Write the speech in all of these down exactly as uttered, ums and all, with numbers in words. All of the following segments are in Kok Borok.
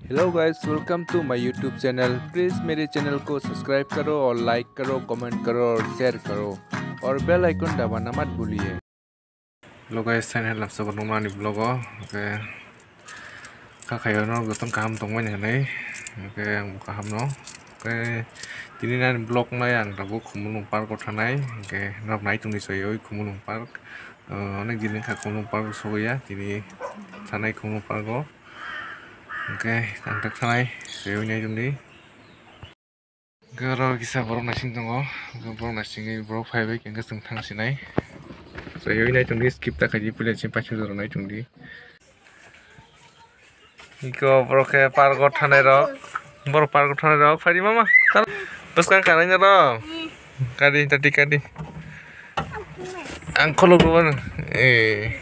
Hello guys, welcome to my YouTube channel। Please मेरे चैनल को सब्सक्राइब करो और लाइक करो, कमेंट करो और शेयर करो और बेल आइकन दबाना मत भूलिए। Hello guys, channel lamsok nukmani vlog o, okay, kha khayo no jotono kaham tongmani hinwi, okay, ang bo kaham no, okay, tini nani vlog nai ang tabuk Khumulwng park o thanai, okay, norok nai tongdi chaywi Khumulwng park, uh, onek din wngkha Khumulwng park o sogwi ya, tini thanai Khumulwng park o. Hwnkhe ang tak thanai, swiwi nai tongdi. Hwnkhe oro kisa borok naising tongo, hwnkhe borok naisingwi borok phaibai hwnkhe chwng thang sinai. Swiwi nai tongdi, skip ta khaidi, puila chini paithak jora nai tongdi. Iko borok khe park o thanai rok, borok park o thanai rok, phaidi mama. Bwskang kanai rok. Kadi, tati kadi. Ang kholok rwmano. Eh.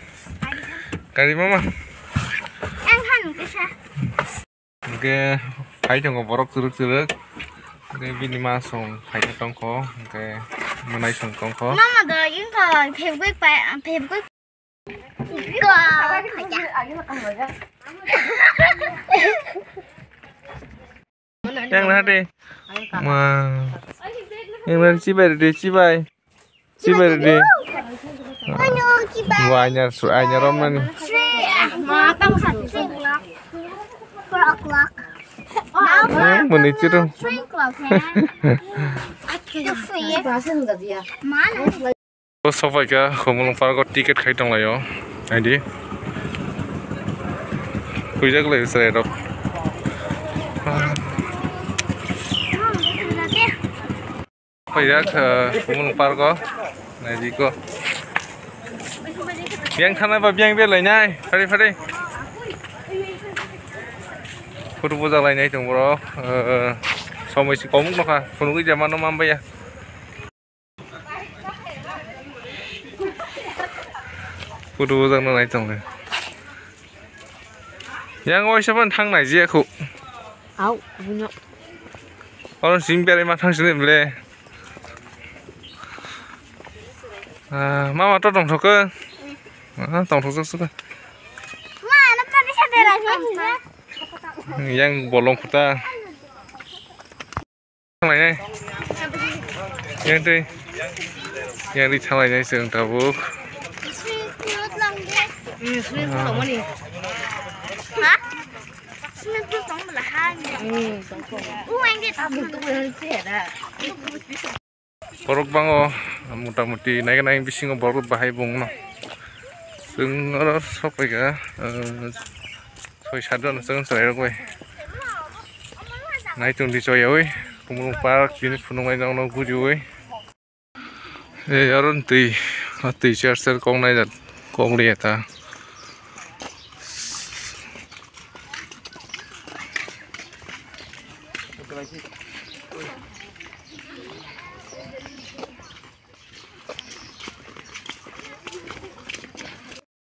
Kadi mama. Ang han kisa. Hwnkhe phai tongo borok chwrwk chwrwk. Hwnkhe bini ma song phaina tongkho. Hwnkhe mwnai song tongkho. Mama do ingkho phebgwi pai, phebgwi. Go. Yang na de. Ma. Yang na chibai de, chibai. Chibai de. Wa anyar su, anyar om nani. Muni chiru. O sopai kha Khumulwng park o ticket khai tonglaio. Naidi. Huijak lai chwrai rok. Paijak, eh, Khumulwng park o. Naidi ko. Biyang thanai ba biyang belai nai. Phari phari. Photo bujak lai nai tong borok. Eh, somoi si komuk nokha. Phunugwi jama no mambaya. Photo bujak no nai tongo. Yang waisa phan thang nai je khu. Au, buno. Oro sing berai ma thang sini ble. Ah, mama to tong thok. Ah, tong thok sok. Ma, na tadi sa berai ma. Yang bolong khuta. Thanglainai. Yang twi. Yang ri thanglainai chwng tabuk. Ha? Borok bango mota moti naiga nai bisingo borok bahai bongno. Chwng oro sokphaikha, eh, soi sat jon chwng chwrairok bai. Naitung di choyawi, Khumulwng park bini phunuknai nokno guriwi. Ei oro twi, twi cher cher kok naijak, kok liya ta.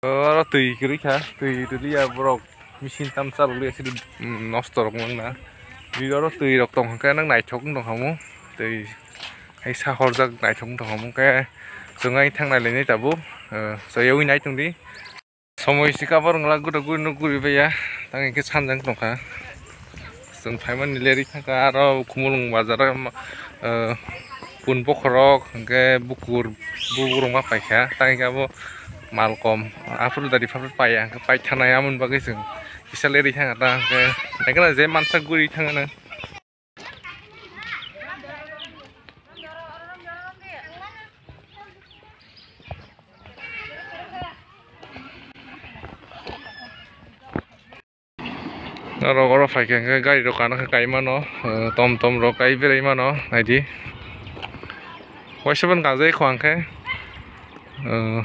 Oro twi kwrwi kha, twi rwliya borok machine tam chalokliya sidi, mm, nosto rok wngna. Bini oro twi rok tong khe nang naithok wng tong kha mo, twi hai sa horjak naithok wng tong kha mo, hwnkhe chwng ai thang nai lainai tabuk, eh, chaywi nai tongdi. Somoi si kabor wngla gura guri no guri baiya, tang hwnkhe sanjak tong kha. Chwng phaimani lerwi thangkha aro Khumulwng bazar o, eh, pun bokhorok hwnkhe bukur bukurok ma paikha, tang hwnkhe abo mal kom aphuru dari phapru paiya, hwnkhe paithanai amoni bagwi chwng kisa lerwi thangkha ta, hwnkhe naikhe na je mansak guri thangkha na. Norok oro phaikha hwnkhe gari rok kana khe kai mano, eh, tom tom rok kai berai mano, naidi. Waisa phano kajai kho ang khe, eh,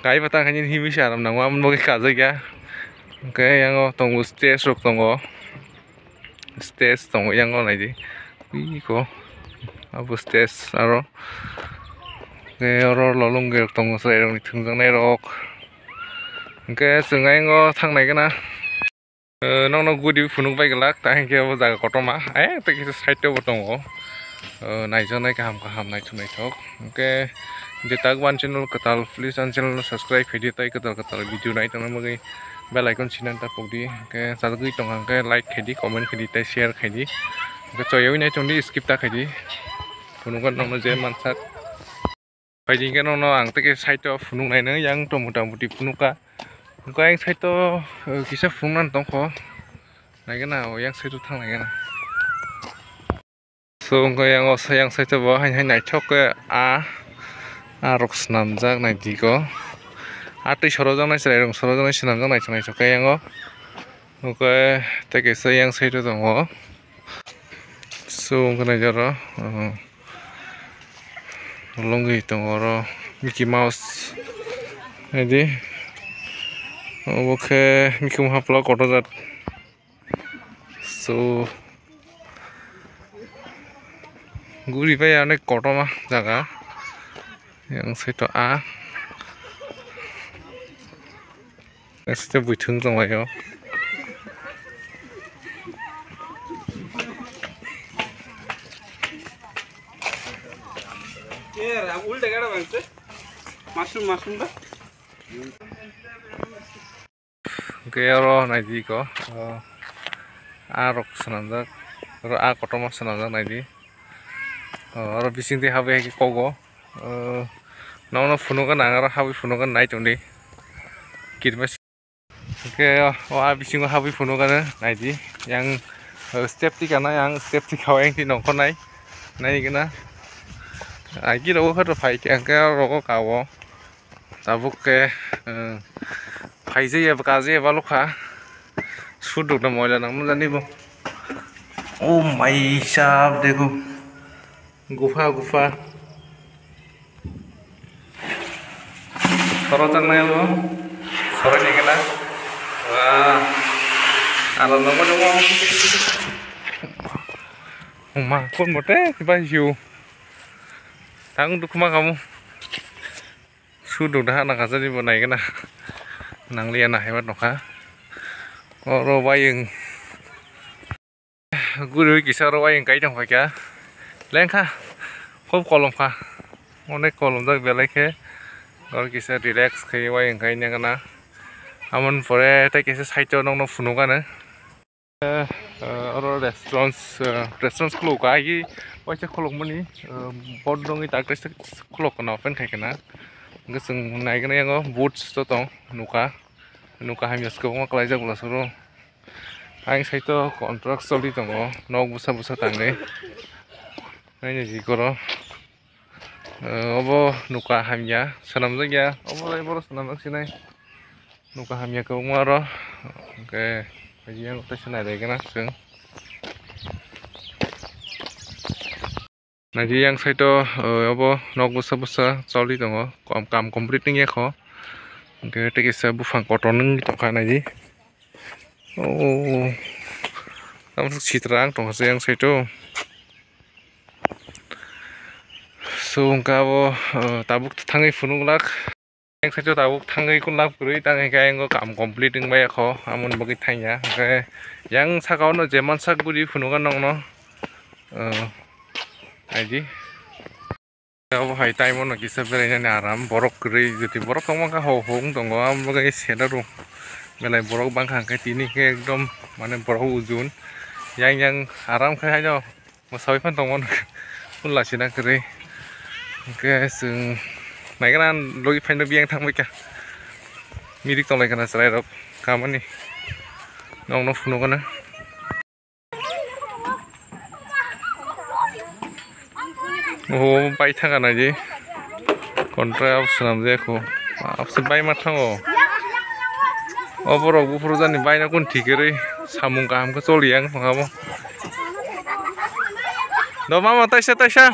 kai bata khe nini himwi se aram nango, aboni bagwi kajai ya. Hwnkhe yang o tongo stage rok tongo, stage tongo yang o naidi. Ui ko abo stage aro. Hwnkhe oro lolong rok tongo, chwrairokni thwngjaknai rok. Hwnkhe chwng ayang o thangnai gana. Eh, nokno guri phunuk bai glak, ta hinkhe obo jaga kotorma. Eh, tei kisa side o bo tongo. Eh, naijaknai kaham kaham, naithok naithok. Hwnkhe je tak wan channel kwtal, please ang channel no subscribe khaidi, tei kwtal kwtal video nai tongna bagwi. Bell icon sinan ta pokdi, hwnkhe chajagwi tongkha hwnkhe like khaidi, comment khaidi, tei share khaidi. Hwnkhe choyawi nai tongdi, skip ta khaidi. Phunukgo nokno je mansak. Phaidi hwnkhe nokno ang tei khe side o phunuk nainwi yang to mota moti phunukha. Hwnkhe ayang side o, uh, kisa phunuknani tongkho. Naikhe na, o yang side o thang naikhe na. So, wngkha yang o, yang side o bo haino, haino naithok khe a, a rok swnamjak naidi ko. A twi sorojaknai, chwrairok sorojaknai swnamjak naithok naithok khe yang o. Wngkha tei kaisa yang side o tongo. So, wngkha naidi oro, uh, longwi tongo oro Mickey Mouse. Naidi. Obo khe Mickey Mouse hapla kotor jak. So, guri bai onek kotorma jaga. Yang side o a. Yang side o buithung tonglaio. Mushroom, mushroom ba? Hwnkhe oro naidi ko, o, a rok swnamjak, oro a kotorma swnamjak naidi. O, oro bisingtwi habwi hai khe kogo. O, nokno phunukgana ang oro habwi phunukgana nai tongdi. Kirima si-, hwnkhe o, o a bisingo habwi phunukgana naidi. Yang, o, step tikana, yang step tikao yang twi nongkhornai. Nai gana. Agi rogo khe phai khe hwnkhe oro rogo kao. Tabuk khe, eh, phaijaya, kajaya balokha. Sudok na moila nang nujani bo. Oh my sab, dekho. Gupha, gupha. Soro tangnai bo. Soro ni kena. Wah. Aro nogo nogo. Uma, kon mote, tiba hiu. Tang dukma kamu. Sudok da hana kajani bo naigana. Nangliya na haibat nokha. Oro wayung. Guriwi kisa oro wayung kai tongkha kya. Lengkha. Khub kolom kha. Onek kolom jak belai khe. Oro kisa relax khai wayung kai nagana. Amon pore tei kisa side o nokno phunukgana. Eh, oro restaurants, eh, restaurants khuluk ka agi waisa khulukmani, eh, board dongwi tak kaisa khuluk kana open khai kana. Hwnkhe chwng naigana yango boots to tong nukha, nukha hamya swkang kwbangma kwlaijak bwlasoro. Ayang side o contract choli tongo, nok bwsa bwsa tangwi. Naini jikoro. Eh, obo nukha hamya swnamjakya, obo borok swnamjak sinai. Nukha hamya kwbangma oro, hwnkhe yang tei swnai rai gana chwng. Naidi yang side o, eh, obo nok bwsa bwsa choli tongo, kam, kam complete wngya kho. Hwnkhe tei kisa buphang kotor wngwi tongkha naidi. Oh, tamo sitra ang tongkha se yang side o. So, wngkha abo, uh, tabuk thangwi phunuk lak. Yang side o tabuk thangwi kun lak kwrwi, tang hwnkhe ayang o kam complete wngbai kho, amoni bagwi thangya. Hwnkhe yang saka o no je mansak guri phunukha nokno, uh, naidi. Obo hai time o no kisa berainani aram, borok kwrwi, jotoi borok tongma khe ho ho wng tongo, amo bagwi seta rw belai borok bangkha hwnkhe tini khe ekdom mane borok ujun. Yang yang aram khe haino mwsawi phan tongmano hwnla sina kwrwi. Hwnkhe chwng naigana logi phaino biyang thangbaikha. Mirik tonglaikha na chwrairok kamani nokno phunukgana. Oh, bai thangkha naidi. Kontra abo swnamjak kho. Abo se bai ma thango. O borok buphuru jani baino kun thik kwrwi samung kaham khe choli yang thangkha bo. Do mama taisa taisa.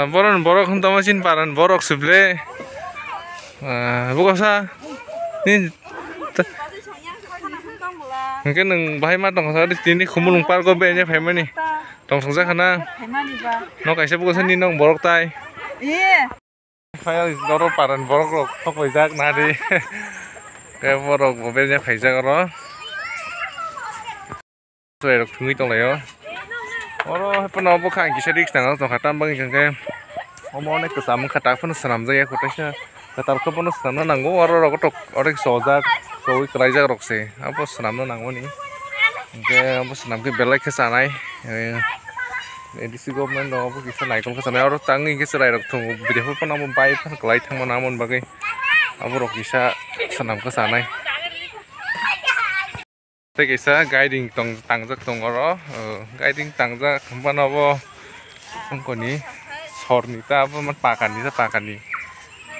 Boron borok hwn tamo sin paran borok sible. Ah, buko sa. Ni ta- Hwnkhe nwng bahai ma tong sa tini Khumulwng park o benya phaimani. Tong song jakha na. No kaisa buko sa ni nong borok tai. Phai oro paran borok rok thok paijak na di. Ke borok bo benya phaijak oro. Chwrairok thwngwi tonglaio. Oro haphano bwkhak kisa risk tangna tongkha, tam bagwi hwnkhe omo onek kwcham wngkha, tak phano swnamjakya kwtaisa kwtal khe bono swnamna nango. Oro rok tok onek chojak, chogwi kwlaijak rok se, abo swnamna nangmani. Hwnkhe abo swnamkhe belai khe chanai. A D C government rok abo kisa naikol khe chanai. Oro tangwi hwnkhe chwrairok thwngo, bwrwi phano bai phano kwlai thangmani, aboni bagwi aborok kisa swnamkhe chanai. Tei kaisa guiding tong tangjak tongo oro, guiding tangjak hwnphano bo wngkoni sorni ta abo pakani ta pakani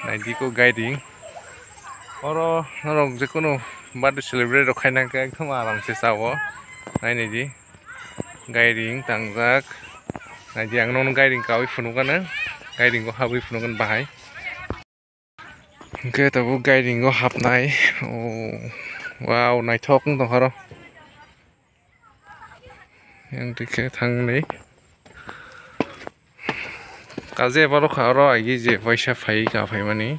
naidi ko guiding. Oro norok jekunu birthday celebrate rok khaina hwnkhe ekdom aram se chao nainaidi guiding tangjak naidi ang nono guiding kaui phunukgano guiding o habwi phunukgano bahai. Hwnkhe tabuk guiding o hapnai. Oh, wow, naithok wng tongkha oro. Yang twi khe thangni. Kaje borok kha oro agi je waisa phai ka phaimani.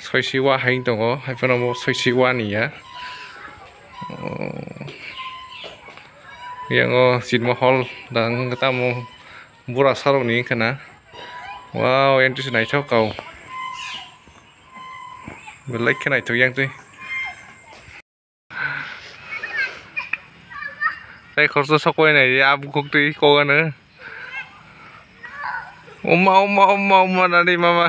Soisi wa hai tongo, hai phano bo soisi wa ni ya. Oh. Yang o cinema hall dang tamo. Bura sarok ni wngkha na. Wow, yang twi se naithok kau. Belai khe naithok yang twi. Tei khoroksa sokbai nai, a bukhuk twi kok ano. Oma, oma, oma, oma, nani mama.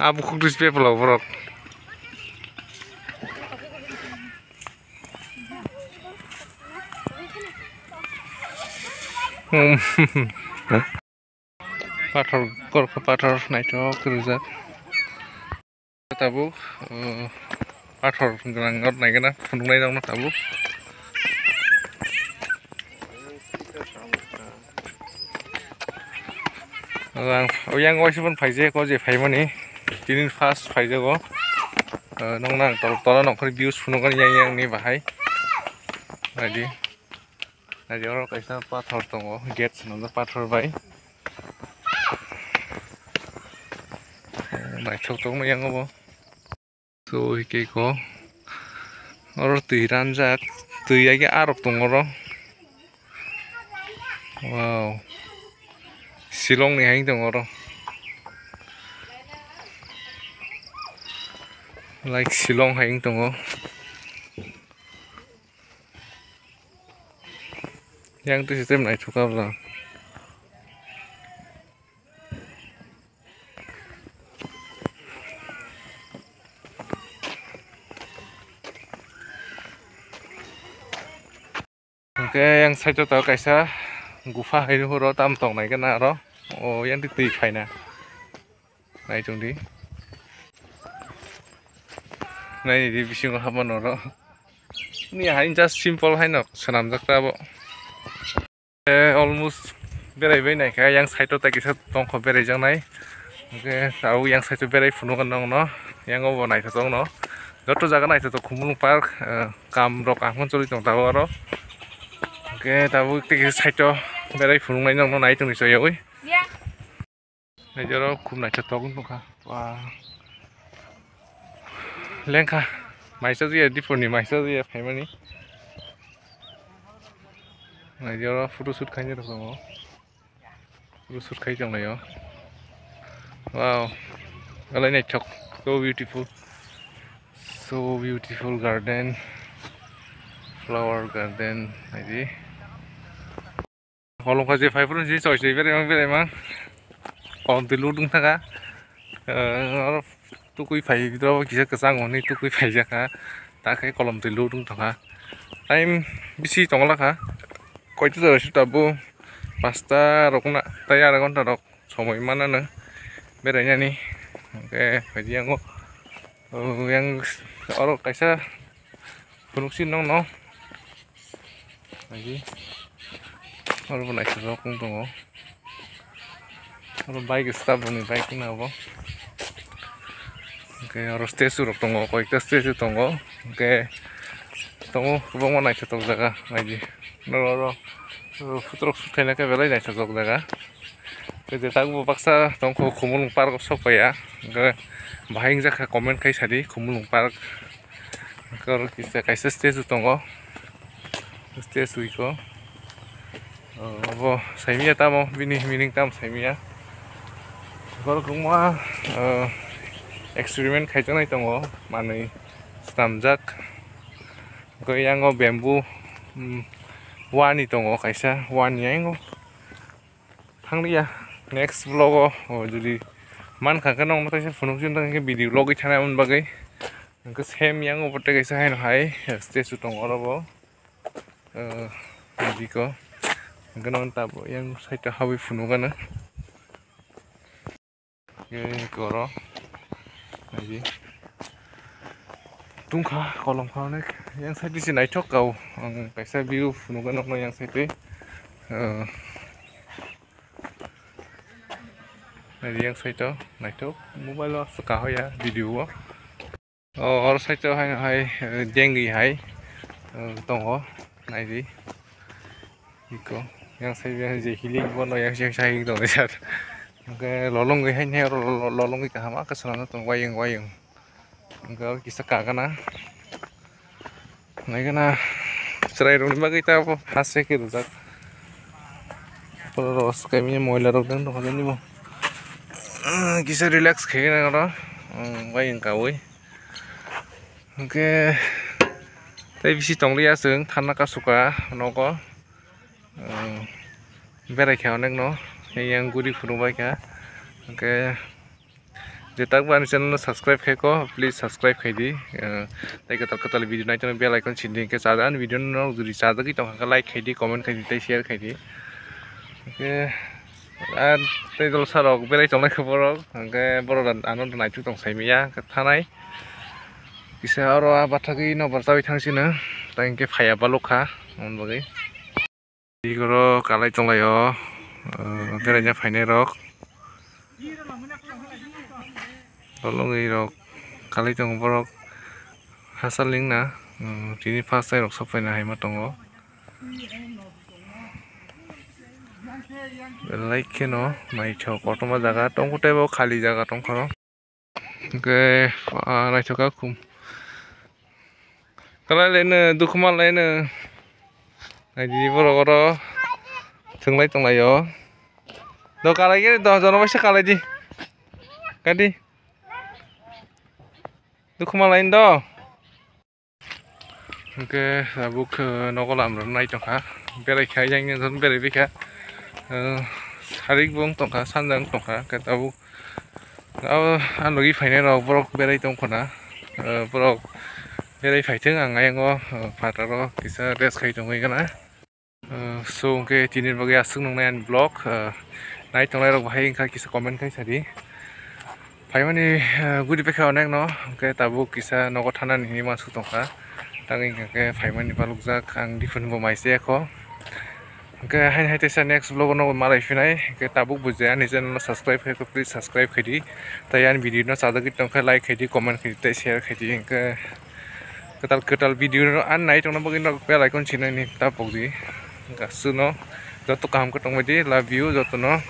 A bukhuk twi se bepla borok. Hmm. Pathor, korkha pathor naithok rijak. Tabuk, uh, pathor gwnang rok naikhe na phunuknai rokno tabuk. Ang yang waisa phano phaijak o je phaimani tini first phaijago. Uh, nokna ang tol tola nokphari views phunukgani yang yang ni bahai. Naidi. Naidi oro kaisa pathor tongo, gate swnamjak pathor bai. Naithok tongma yang obo. So, hike ko. Oro twi ranjak, twi age arok tongo oro. Wow. Shillong ni hai tongo oro. Like Shillong hai tongo. Yang tu sistem naithok kha bwla. Hwnkhe yang side o tabuk kaisa gupha hai horo tam tongnai gana aro o yang twi phaina. Nai tongdi. Nai di bisingo hapmano oro. Ni hai just simple haino swnamjak ta abo. Eh, almost berai bai naikha, yang side o tai kisa tongkho berai jaknai. Hwnkhe tabuk yang side o berai phunukgwi nongno. Yang o bo naithotok no. Joto jaga naithotok Khumulwng park, eh, kam rok ang phano choli tong tabuk aro. Hwnkhe tabuk tei kisa side o berai phunuknai nongno nai tongni choyawi. Naidi oro khum naithotok wng tongkha. Ba. Lengkha. Maisa jia, Dipor ni maisa jia phaimani. Naidi oro photo shoot khaina rok tongo. Photo shoot khai tonglaio. Wow. Belai naithok. So beautiful. So beautiful garden. Flower garden. Naidi. Kolom kha je phai phuru si choi choi bereng bereng mang. Kolom twi luk wng thaka. Eh, oro tukui phai, oro kisa kwchang hwnwi tukui phai jakha. Ta khe kolom twi luk wng thaka. Time bisi tongla kha. Koito jora si tabuk pasta rok na, tei ara ghonta rok somoi mananw berainani. Hwnkhe phaidi yango. Oh, yang oro kaisa phunuk si nong no. Lagi. Oro bo naisajak wng tongo. Oro bike start rokni bike wngna obo. Hwnkhe oro statue rok tongo, koyekta statue tongo. Hwnkhe tongo kwbangma naithotok jaga naidi. Oro, oro, oro photo rok sukhaina khe belai naithotok jaga. Tei je tabuk bo baksa tongkho Khumulwng park o sok paiya. Hwnkhe bahai wngjakha comment khai sadi Khumulwng park. Hwnkhe oro kisa kaisa statue tongo. Statue iko. Oh, abo saimiya tamo bini meaning tamo saimiya. Borok wngma, oh, experiment khaijaknai tongo manwi swnamjak. Hwnkhe yango bamboo, mm, wani tongo kaisa wani yango. Thanglia next vlog o, o jodi mankha khe nokno kaisa phunukjak, hwnkhe video logwi thanai aboni bagwi. Hwnkhe same yango bo tei kaisa haino hai statue tongo oro bo. Ah, biko. Hwnkhe nokno tabuk yang side o habwi phunukgana. Hwnkhe oro naidi. Tungkha kolom kha onek. Yang side se naithok kha o. Ang kaisa view phunukgana nokno yang side o. Ah. Naidi yang side o naithok. Mobile o aswk kahaya video o. O, oro side o hai, hai, eh, dengwi hai, eh, tongo, naidi. Iko, yang side o je hilik bono yang side o hai tongo sir. Hwnkhe lolongwi hai, hai oro lo-, lo-, lolongwi kaham khe swnamjak tongo, wayung, wayung. Hwnkhe oro kisa kagana. Naigana chwrairokni bagwi ta abo hasteni rwjak. Oro rw swkang mini moila rok dang tongkha nini bo. Ah, kisa relax khaina oro. Hmm, wayung kawi. Hwnkhe tei bisi tongliya chwng thanna kasu ka nogo. Berai kha onek no, yang guri phunuk bai kha. Hwnkhe je tak bo ani channel no subscribe khai ko, please subscribe khai di. Tei kwtal kwtal video nai tongwi bell icon sindi hwnkhe chajak ani video no jodi chajagwi tongkha khe like khai di, comment khai di tei share khai di. Hwnkhe ah tei dol sa rok berai tongnai khe borok, hwnkhe borok ano naithok tong sai manya hwnkhe thanai. Kisa oro ah bathagwi nokbar chawi thang sino, tei hwnkhe phaiya balok kha, aboni bagwi. Igoro kalai tonglaio, ah, beraina phainai rok. Bolongwi rok kalai tongo borok. Hachal wngna, um, tini first time rok sok phaina haima tongo. Belai kheno naithok kotorma jaga tongkha tei bo khali jaga tongkha. Hwnkhe, ah, naithok kha khum. Kalai laino, dukhu man laino. Naidi borok oro thwnglai tonglaio. Do kalai gini, do jono baisa kalai di. Kadi. Dukhu man laino do. Hwnkhe tabuk, eh, nogo lamrok nai tongkha, berai kha, yang yang berai bikha, eh, sarik bo wng tongkha, sanja wng tongkha, hwnkhe tabuk abo ah logi phainai rok borok berai tongkha na, eh, borok berai phaithwng, ang ayang o, eh, phataro kisa rest khai tongwi gana. Uh, so hwnkhe tini bagwi aswk nwngnai ani vlog, uh, nai tongnai rok bahai wngkha kisa comment khai sadi. Phaimani, uh, guri paikha onek no, hwnkhe tabuk kisa nogo thanani hinwi mansuk tongkha. Tangwi hwnkhe phaimani balukjak ang diphunbo mai se kho. Hwnkhe haini hai teisa next vlog o nogo malai phinai, hwnkhe tabuk bo je ani channel no subscribe khai kho, please subscribe khai di. Tai ani video no chajagwi tongkha like khai di, comment khai di, tei share khai di, hwnkhe kwtal kwtal video no ang nai tongna bagwi no bell icon sinani ta pokdi. Aswkno joto kaham khe tongbai di, love you jotono.